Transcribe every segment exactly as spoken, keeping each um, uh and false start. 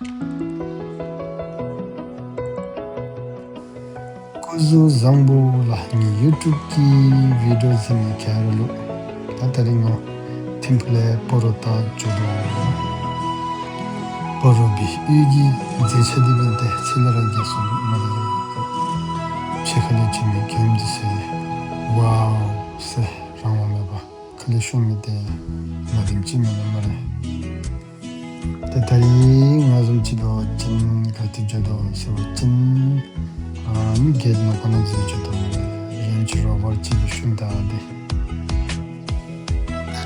སྐུ་གཟུགས་བཟང་པོ་ལགས། ངེའི་ཡུ་ཊུབ་ཀྱི་བི་ཌིའོ་གཟིགས་མི་ག་ར་ལུ་ད་ད་རིས་ང་ཐིམ་ཕུག་ལས་སྤ་རོ་ད་འགྱོ་དོ། སྤ་རོ་པའི་གཡུས་ཀྱི་མཛེས་ཆ་འདི་འབདན་ཏེ་ཚད་ལས་ར་རྒྱས་སོ་ནུག་སྨ་རེ། ཕྱི་ཁ་ལས་བྱོན་མི་མགྱོནམ་འདི་ཚུ་ཝའོ་ཟེར་རང་དབང་མེད་པར་ཁ་ལས་ཤོར་མི་འདི་མ་བདེནམ་ཅིག་མེན་ན་སྨ་རེ། ཏེ་ད་རིས་ང་བཟུམ་ཅིག་འབད་བ་ཅིན་ག་ཏེ་འགྱོ་དོ་ཟེར་བ་ཅིན་ཨ་ནི་གེཊ་ནང་ཁོ་ན་འཛུལ་འགྱོ་དོ། རེནཇ་རོ་བར་ཅིག་གིས་ཤུལ་བདའ་སྟེ།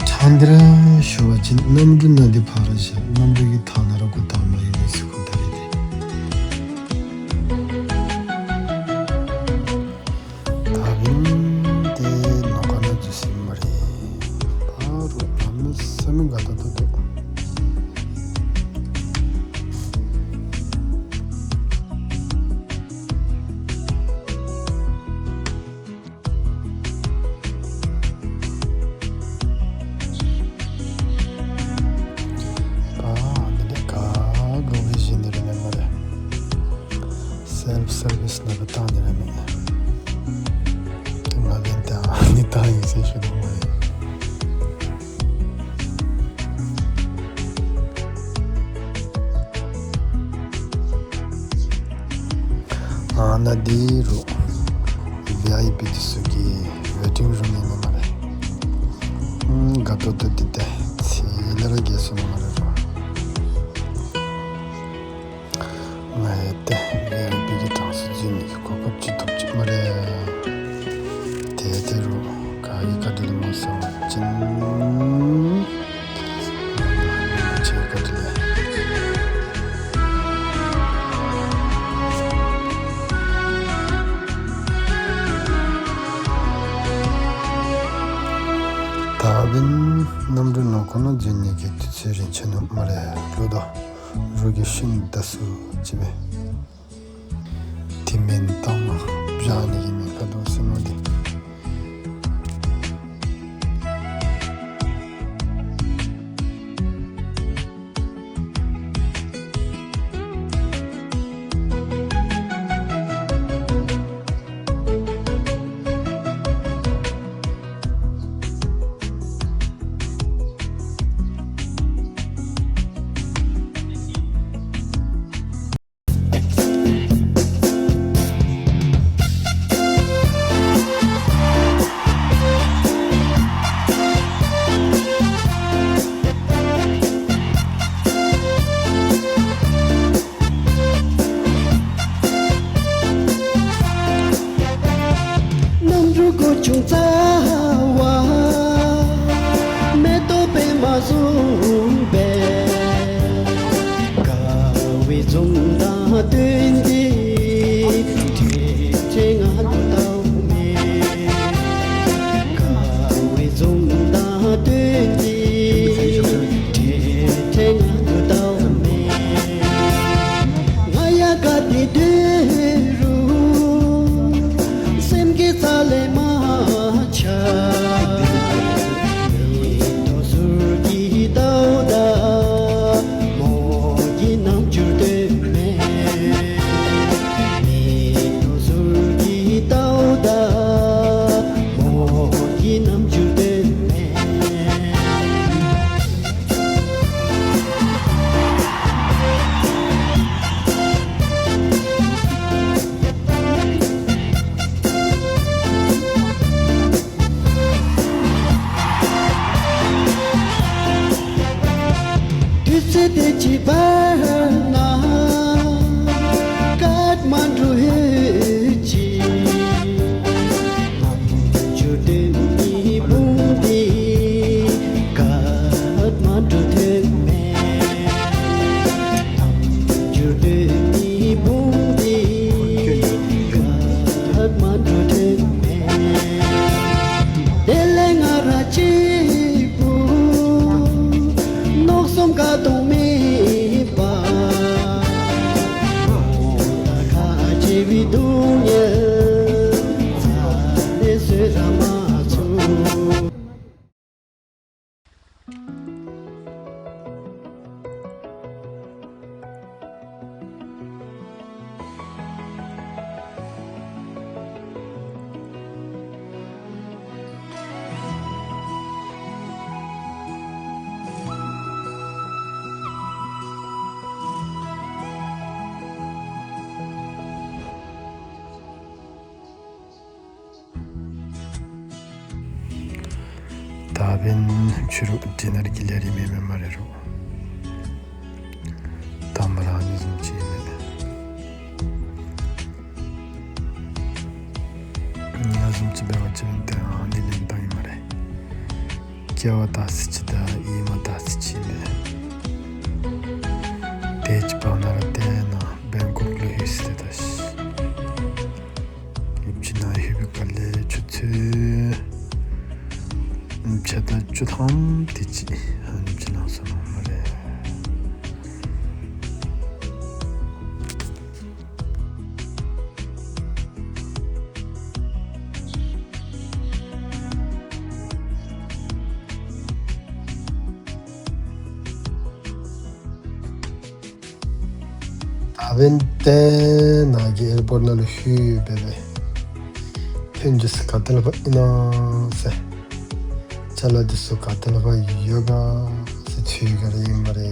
ད་ཕྲང་སྟེ་ར་ཞུ་བ་ཅིན་གནམ་གྲུ་ནང་འདི་ཕར་ར་བཞག། གནམ་གྲུ་གི་ཐག་ནང་ར་འགོ་དང་མ་ཡོད་པའི་ཟེར་ཁོ་ད་རིས་འདི། ད་འབདན་ཏེ་ནོར་ཁ་ནང་འཛུལ་ཟེར་སྨ་རེ། ཕར་རུ་གནམ་མེད་ས་མེད་དགའ་ཏོག་ཏོ་འདུག། ཨ་ནི་ལས་ག་དགའ་བའི་གཞི་ནི་ར་མེད་སྨ་རེ། སེལཕ་སར་བིསི་ནང་ལུ་བཏང་ནི་ར་མེད། ཏེ་ང་འབདན་ཏེ་ཨ་ནི་བཏང་ཡི་ཟེར་ཞུ་དོ་སྨ་རེ། ཨ་ནཱ་འདི་རུ་ཝི་ཨའི་པི་འདི་ཚུ་གི་ཝེ་ཊིང་རུམ་ཨིན་ན་སྨ་རེ། ཨུམ་དགའ་ཏོག་ཏོ་འདི་ཏེ་ཚད་ལས་ར་རྒྱས་སོ་ནུག་སྨ་རེ་རོ། ང་ཡང་ཏེ་ཝི་ཨའི་པི་གི་གྲངས་སུ་འཛུལ་ནི་གི་གོ་སྐབས་ཅིག་ཐོབ་ཅི་སྨ་རེ། ཏེ་དེ་རུ་ག་གི་བཀའ་དྲིན་ལས་སྨོ་ཟེར་བ་ཅིན་རིན་པོ་ཆེ་བཀའ་དྲིན་ལས། ད་འབདན་གནམ་གྲུ་ནང་ཁོ་ན་འཛུལ་ནི་གི་དུས་ཚོད་རན་ཆི་ནུག་སྨ་རེ། ལུ་དོ་རུ་གི་ཤིན་ད་སུ་ཅིག་སྦེ་དེ་མེན་ཏང་མ་བཞག་ནི་གི་མེད་ག་དོ་ཟེར་མནོ་སྟེ། གནམ་གྲུ་སྒོ་ཆུང་རྩ་བ་མེ་ཏོག་པདྨ་བཟུམ་སྦེ། དགའ་བའི་འཛུམ་དང་བསྟུན་ཏེ་ཁྲེལ་ཁྲེལ་ང་འདུག་དོ་མས། དགའ་བའི་འཛུམ་དང་བསྟུན་ཏེ་ཁྲེལ་ཁྲེལ་ང་འདུག་དོ་མས། ང་ཡང་ག་ཏེ་སྡོད་རུང་སེམས་ཀྱི་རྩ་ལས་མ་ཆག། མེ་ཏོག་ཟུར་གྱི་ཏོག་དང་མོ་གི་རྣམ་འགྱུར་སྟོན་མས། མེ་ཏོག་ཟུར་གྱི་ཏོག་དང་མོ་གི་རྣམ་འགྱུར་སྟོན་མས། དུས་ཚོད་དེ་ཅིག་བར་ན་ཀཱཐ་མན་གྲུ་ཧོད་ཅིག་རྣམ་འགྱུར་སྟོན་མི་དཔུང་སྡེ་ཀཱཐ་མན་གྲུ་ཐོན་མས། རྣམ་འགྱུར་སྟོན་མི་དཔུང་སྡེ་ཀཱཐ་མན་གྲུ་ཐོན་མས། དེ་ལས་ང་ར་གཅིག་པུ་མནོ་བསམ་ག་དང་མེད་པར་ ཨ་བན་ཕྱི་རུ་ཌི་ནར་གྱི་ལས་རིམ་ཨིན་མས་སྨ་རེ་རོ། དང་པ་ར་ཨ་ནི་བཟུམ་ཅིག་ཨིན་མས། ཨ་ནི་བཟུམ་ཅིག་འབད་བ་ཅིན་ཏེ་ཨ་ནི་ལེན་ཐངས་ཨིན་སྨ་རེ། སྐྱེ་བ་དག་ས་ཅིག་དང་ཡིད་མ་དག་ས་ཅིག་ཨིན་མས། ཏེ་ཅིག་འབདཝ་ད་ར་ཏེ་ནཱ་བེང་ཀོག་ལུ་ལྷོད་ཅི་ཟེར་ད་ཤིག། ཨིན་ཅི་ནཱ་ལྷོད་པའི་སྐབས་ལས་ཆུ་ཚོད་ཕྱེད་དང་བཅུ་ཐམ་དེ་ཅིག་ཨ་ནེམ་ཅིག་ལང་སོ་ནུག་སྨ་རེ། ད་བན་ཏེ་ནཱ་གི་ཨེར་པོརཊ་ནང་ལུ་ལྷོད་སྦེ་སྦེ་ཐོན་རྒྱུ་ཟེར་ག་ཏེ་ལས་ཕར་ཨིན་ན་ཟེར་ཅ་ལ་འདི་ཚུ་ག་ཏེ་ལས་ཕར་ཡོད་ག་ཟེར་ཚུར་ག་ར་ཨིན་སྨ་རེ།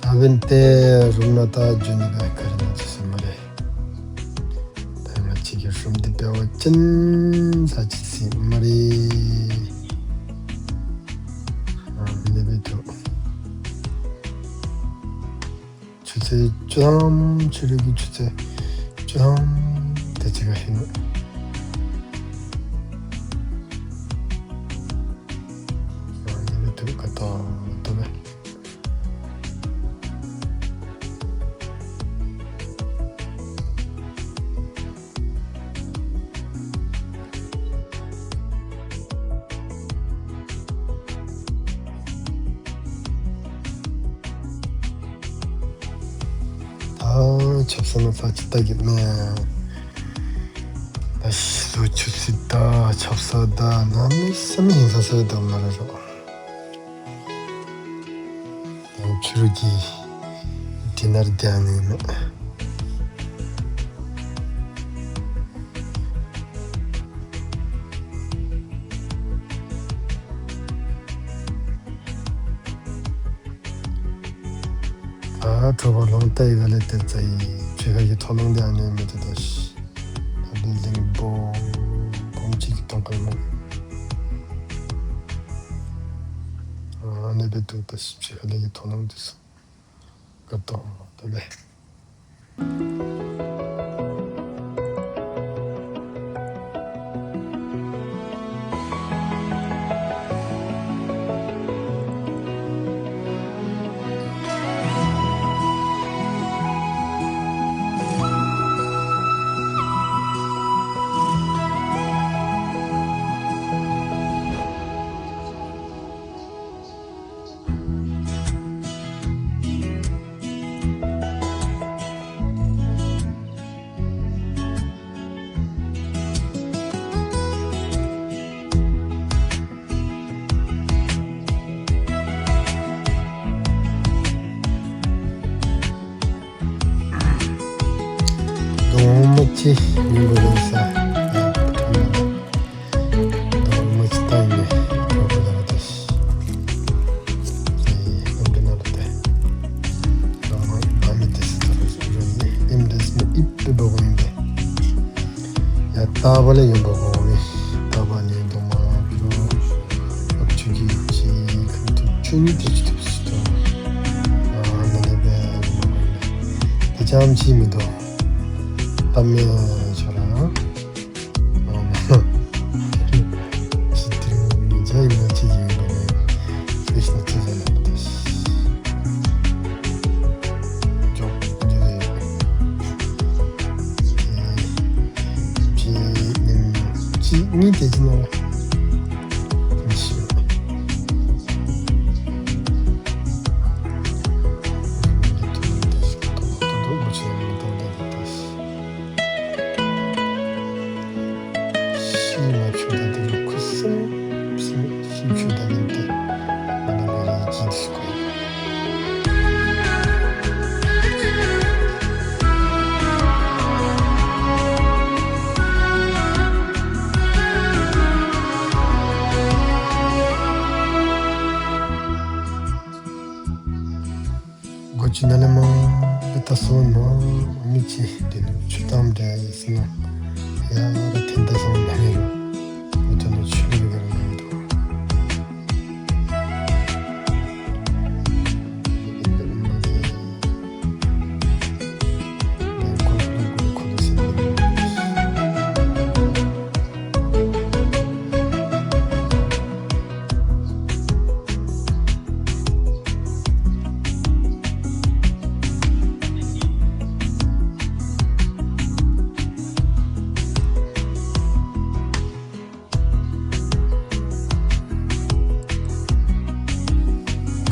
ད་བན་ཏེ་རུམ་ནང་ད་འགྱོ་ནི་ག་ག་ར་ནང་ཅིག་ཟེར་སྨ་རེ། ད་ང་བཅས་ཀྱི་རུམ་འདི་འབད་བ་ཅིན་ས་ཅིག་ཟེར་སྨ་རེ། ཨ་ནི་སྦེ་འདུག། ཆུ་ཚོད་བཅུ་ཐམ་ཕྱི་རུ་གི་ཆུ་ཚོད་བཅུ་ཐམ་དེ་ཅིག་ཁར་ལྷོད་ནུག། ཨ་ནི་སྦེ་འདུག། དགའ་ཏོག་ཏོ་སྦེ། ད་ཆབ་གསང་ནང་ཚར་ཅིག་བལྟ་གེ་མས། ད་ཤི་ལོ་ཆུ་ཚོད་དང་ཆབ་གསང་དང་གནམ་མེད་ས་མེད་ཧིང་སངས་ས་ར་འདུག་སྨ་རེ་རོ། ཕྱི་རུ་གི་ཌི་ནར་འདི་ཨ་ནི་ཨིན་མས། ཨ་དྲོ་པ་ལོང་བལྟ་བའི་སྒང་ལས་ཏེ་ཙ་ཡི་ཕྱི་ཁ་གི་མཐོང་སྣང་འདི་ཨ་ནི་ཨིན་མས། ཏེ་ད་ཤི་ད་བིལ་ཌིང་སྦོམ་སྦོམ་ཅིག་གི་མཐོང་ཁ་ཨིན་མས། ཨ་ནི་སྦེ་འདུག། ད་ཤི་ཕྱི་ཁ་ལས་ཀྱི་མཐོང་སྣང་འདི་ཚུ་དགའ་ཏོག་ཏོ་སྦེ། གདོང་མ་ཅིག་ཉན་དགོ་ལགས་སོ། གདོང་མ་ཅིག་བལྟ་ཡི་མས། གྲོགས་པོ་ལགས་ར་ད་ཤི། ཨེ་ཨེམ་འདི་ནང་ལུ་ཏེ་གདོང་མ་བལྟ་མི་འདི་ཚུ་ད་རུང་ར་ཨིན་མས། ཨེམ་འདི་ཚུ་ཨིབ་སྦེ་འབག་འོང་ཡི་མས། ཡ་ལྟག་པ་ལས་ཡང་འབག་འོང་མས། ལྟག་པ་ལས་གདོང་མ་འབད་རུང་ཨ་ཅུ་གི་ཅིག་ཁ་ཐུག་ཅུང་ཏེ་ཅིག་ཐུབ་སུ་ཐོབ། ཨ་ནཱ་ལས་འབད་འོང་མས། དེ་ཙམ་ཅིག་མིན་འདུག། ལྟ་མི་ཚུ་ར་ཨ་ནཱ་ཅིག་དེ་ ཏེ་ཅི་ན་ལ་ཤི། ཤི་མ་ཆུ་ད་དེ་ལུ་ཁུ་སིམ་སིམ་ཤི་ཆུ་ད་ནི་ཏེ་མ་ན་ག་རི་ཅིག་ཤི་ཁོ། སྒོ་ཅིག་ནང་ལས་མར་ལྟ་སོང་ན་མི་ཅིག་དེ་ནི་ཆུ་དྭངམ་འདྲ་ཡོད་ཟེར་ན་ཡར་ཐེན་ད་སོང་ན་མི་རུ་མི་ཐོན་ནི་ཆུ་ལུ་ག་ར་མི་འདུག།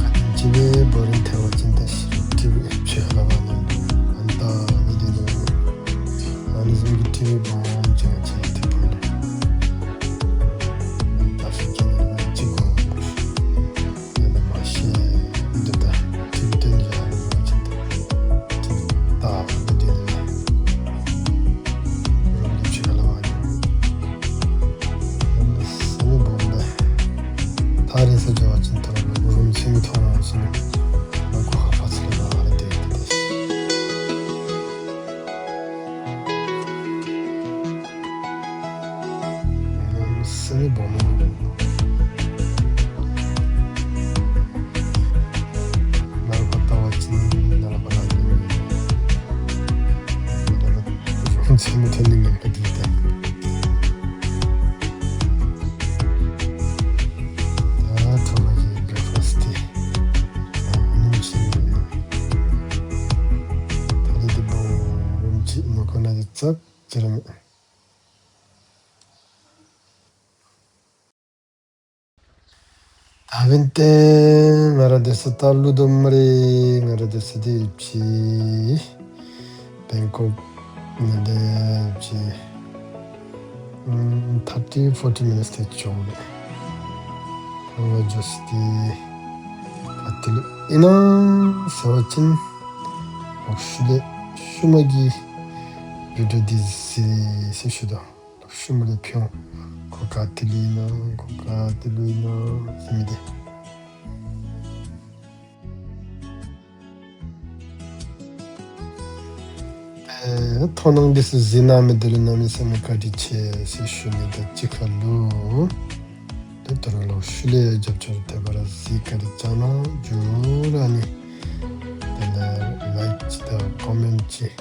ཁ་ཐུག་ཅིག་སྦེ་བོ་རིང་ཐལ་བ་ཅིན་ད་ཤི་ཊི་བི་ཕྱེ་ལ་བ་ནི་ཨན་ད་མི་དེ་ནི་ཨ་ནི་བཟུམ་གྱི་ཊི་བི་སྦོམ་ཅིག་ཅིག་ཐེབས་པ་ནི་ད་ཤི་ཊི་བི་ཅིག་གོ། ཡང་ན་མ་ཤེས་འདི་ད་ཊི་བི་སྟོན་བྱ་ཡང་ན་ཅིག་ད་ད་འདི་ནི་རུམ་ལུ་ཕྱེ་ལ་བ་ནི་ཡང་ན་སེམས་སྦོམ་ད་ཐག་རིང་ས་འགྱོ་བ་ཅིན་ད་རུང་རུམ་ཚུ་མི་མཐོང་ཟེར་ན་ཁོ་ཧ་ཕ་ཚུ་ལས་ལ་ར་དེ་དེ་དེ། སེམས་སྦོམ་མོ། ནཱ་ལས་ཕར་ལྟ་བ་ཅིན་ནཱ་ལས་ཕར་ལ་ཨིན། ནཱ་ལས་ཕར་ཚུན་མི་ཐོན་ནི་ངན་པ་འདི་ད། ད་ཐོག་མ་གི་བྲེག་ཕཱསི་འདི་ཨ་ནེམ་ཅིག་ཨིན། ད་རེས་འདི་སྦོམ་ཅིག་མ་གོ་ན་འདི་ཙག་ཅིག་ར་མེད། ད་འབདན་ཏེ་ང་ར་སྡོད་ས་ད་ལུ་དོ་སྨ་རེ། ང་ར་སྡོད་ས་འདི་ཨིན་ཅི་བེང་ཀོག་ནང་ལས་ཨིན་ཅི་ཨམ་ཐར་ཊི་ཕོར་ཊི་མི་ནིཊསི་ཏེ་ཅིག་འགྱོཝ་མས། ང་འགྱོ་ས་འདི་ག་ཏེ་ལུ་ཨིན་ན་ཟེར་བ་ཅིན་ལོག་ཤུལ་ལས་ཤུལ་མ་གི་བི་ཌིའོ་འདི་གཟིགས་ཟེར་ཞུ་དོ། ཤུལ་མ་ལས་ཕུལ་འོང་། ཁོ་ག་ཏེ་ལུ་ཨིན་ན་ཁོ་ག་ཏེ་ལུ་ཨིན་ན་ཟེར་མི་འདི། ཨེ་མཐོང་སྣང་འདི་ཚུ་གཟིགས་གནང་མི་འདི་ལུ་གནམ་མེད་ས་མེད་བཀའ་དྲིན་ཆེ་ཟེར་ཞུ་ནི་དང་གཅིག་ཁར་ལུ་ཏེ་ད་རུང་ལོག་ཤུལ་ལས་རྒྱབ་སྐྱོར་དེ་སྦེ་ར་གཟིགས་བཀའ་དྲིན་བསྐྱང་གནང་། མཇུག་ར་ནི་དེ་ལས་ལའིཀ་ཅིག་དང་ཀོ་མེནཊ་ཅིག་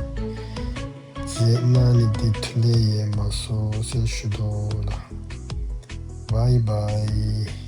མཛད་གནང་ནི་འདི་ཐུགས་ལས་ཡལ་མ་སོང་ཟེར་ཞུ་དོ་ལགས། བའི་བའི།